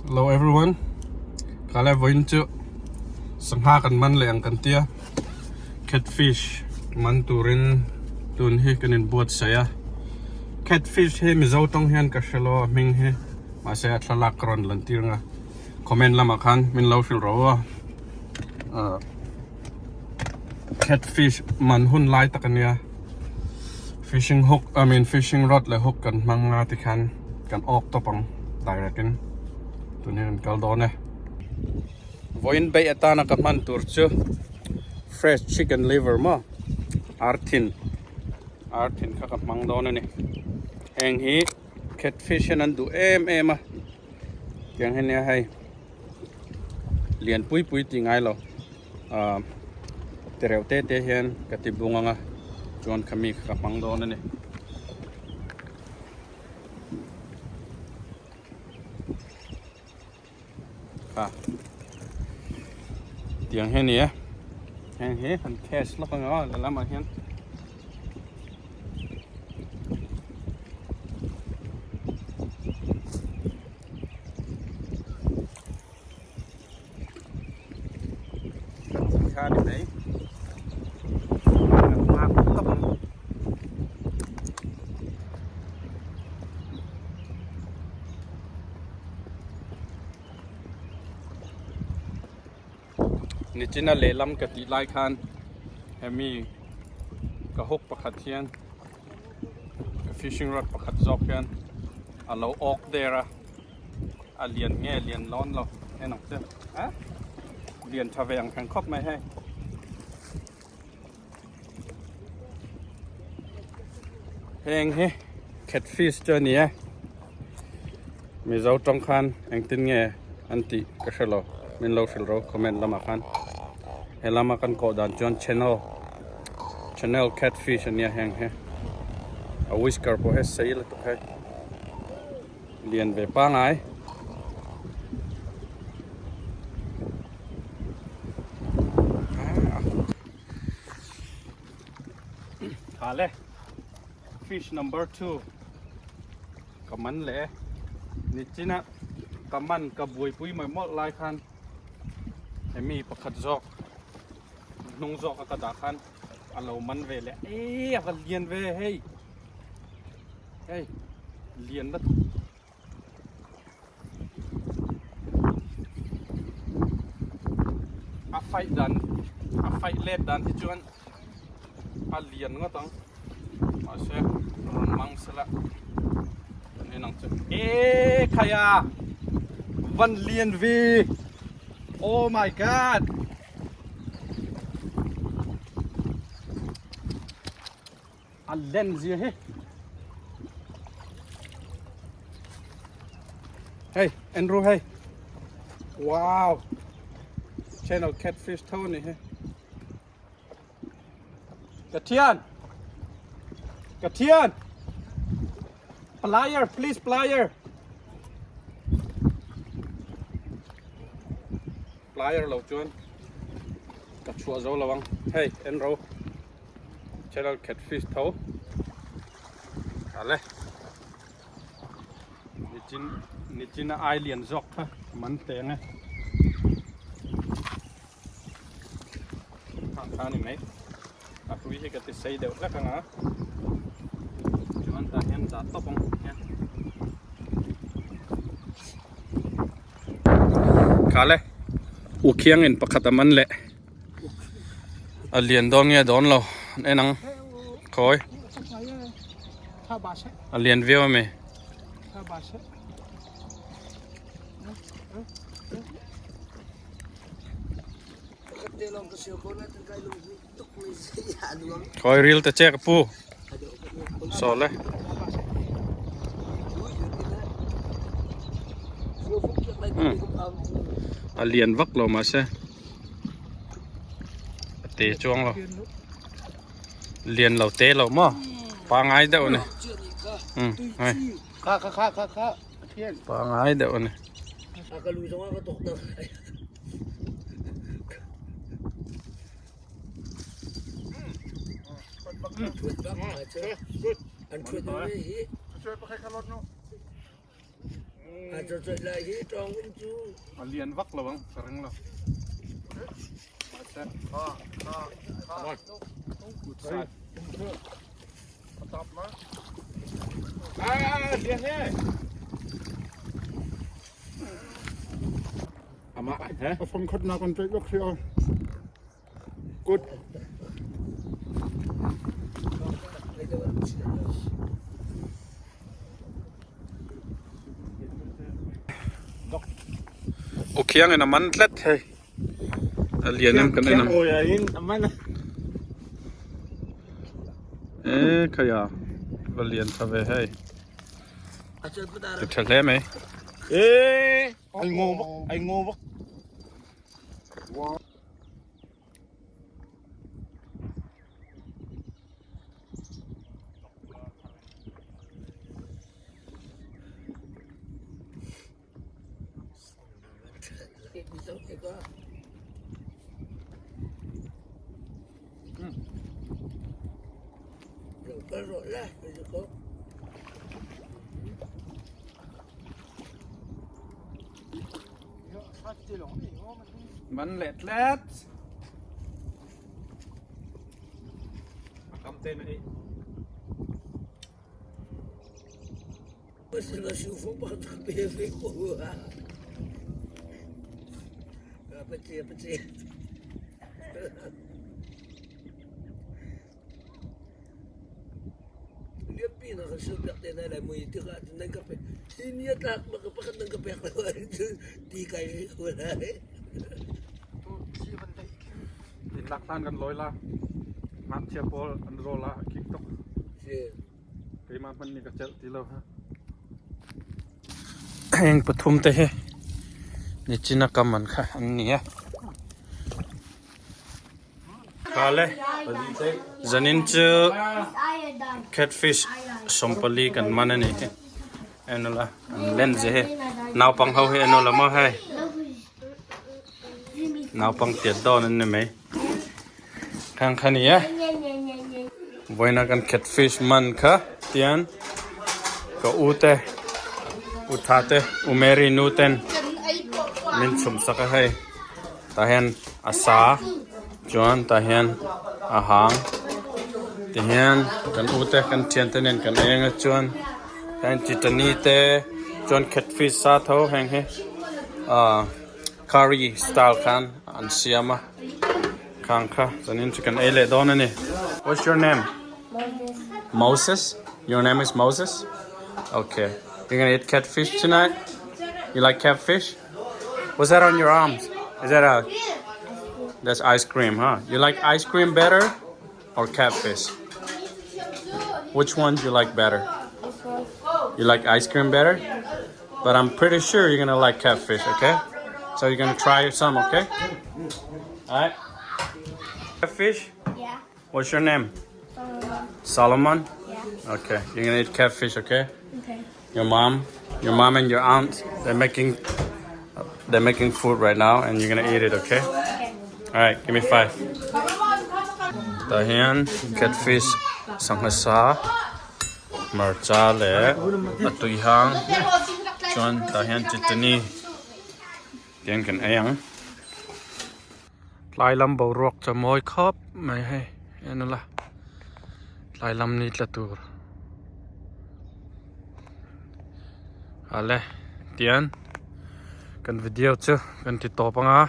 Hello everyone Kale vawiin chu sangha kan man leh ang kan tia catfish man turin tun hi kan inbuatsaih a catfish hi mizo tawng hian ka hre lo a hming hi mahse a thlalak ka rawn lan tir ang a comment lamah khan min lo hrilh rawh u a ah catfish man hun lai tak a nia fishing hook I mean fishing rod leh hook kan hmang a tikhan kan awk tawp ang direct in tun hian kan kal dawn e vawiin beih atana ka hman tur chu fresh chicken liver maw arthin arthin kha ka hmang dawn a ni heng hi catfish hian an duh em em a tiang hi nia hei. Lian pui pui tih ngai lo ah ti reuh te te hian ka ti bung ang a chuan khami kha ka hmang dawn a ni. Kha tiang hi a ni e heng hi han test lawk ang aw la lamah hian. Kha ni mai kan nghak tawp ang nichina lehlam ka tih lai khan hemi ka hook pakhat hian fishing rod pakhat zawk hian a lo awk der a a lian nge lian lawn lo en ang che a lian tha ve ang reng khawp mai hei heng hi catfish chu a ni e mizo tawng khan engtin nge an tih ka hre lo min lo hrilh ro comment lamah khan he lama kan kawh dan chuan channel channel catfish a nia heng hi a whisker pawh hi a sei lutuk hei lian ve pangai tha le fish number 2 ka man leh e nichina ka man ka buaipui mai mawlh lai khan hemi pakhat zawk hnung zawk a ka dah khan a lo man ve leh eii a va lian ve hei hei lian la a fight dan a fight let dan hi chuan a lian ngawt ang mahse rawn mang sela kan en ang chu e khaia van lian ve oh my god A len zia hi. Hey, Andrew hey. Wow. Channel catfish tho ni hi. Kathian. Kathian. Plier, please plier. Plier lo chuan ka chhuah zo lo ang. Hey, Andrew. Channel catfish tho ale nichin nichin a ai lian zawk kha man teng e khang kha ni mai a hrui hi ka ti sei deuh hlek anga chuan tah hian dah tawp ang hian khale u khiang in pakhat a man leh. A lian dawn nge dawn lo an en ang khawi a lian viau a mi khawi ril ta che ka pu saw le. A lian vak lo mahse a te chuang lo lian lo te lo maw pangai deuh a ni um hei pangai deuh a ni. A lian vak lo ang ka ring lo. Mahse good size. A tap mai. A fangkhat nak an tlaih bak si a. Good. U khiang in a man tlat hei. A lian em kan en ang. E khaia va lian tha ve hei. Ti tha hle mai. E ai ngo bak ai ngo bak. Man leh tlat. A kam te na ei. Nitlak hlan kan lawi la. Ngakchia pawl an rawl a kik tuk. Keimah hmanh nih ka celh ti lo ha. Heng pathum te hi nichin a kam an kha an ni a. Kha le zanin chu catfish sawmpali kan man a ni hi. Enola an len ze hi. Naupang ho hi enola maw hei. Naupang tiat dawn an ni mai. Khang kha ni e. Vawiina kan catfish man kha tian ka u te u tha te u Mary nu ten min chhum sak a hei tah hian a sa chuan tah hian a hang ti hian kan u te kan thian te nen kan eng a chuan tah hian chitani te chuan catfish sa tho heng hi ah curry style khan an siam a. Khang kha zanin chu kan ei leh dawn a ni. What's your name? Moses. Moses? Your name is Moses? Okay. You're gonna eat catfish tonight? You like catfish? What's that on your arms? Is that a That's ice cream, huh? You like ice cream better or catfish? Which one do you like better? You like ice cream better? But I'm pretty sure you're gonna like catfish, okay? So you're gonna try some, okay? All right. Catfish? Yeah. What's your name? Solomon. Solomon? Yeah. Okay. You're gonna eat catfish, okay? Okay. Your mom, your mom and your aunt, they're making they're making food right now and you're gonna eat it, okay? Okay. All right, give me five. Tah hian catfish sangha sa hmarcha leh a tui hang chuan tah hian chutani tiang kan ei ang. Tlai lam boruak chu a mawi khawp mai hei en ula tlai lam ni tla tur ale tian kan video chu kan ti tawp anga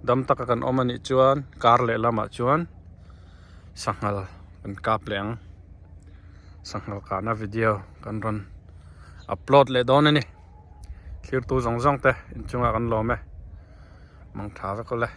dam taka kan awm anih chuan kar leh lamah chuan sanghal kan kap leh ang sanghal kahna video kan rawn upload leh dawn a ni thlir tu zawng zawng te inchungah kan lawm e. Mang tha vek awle.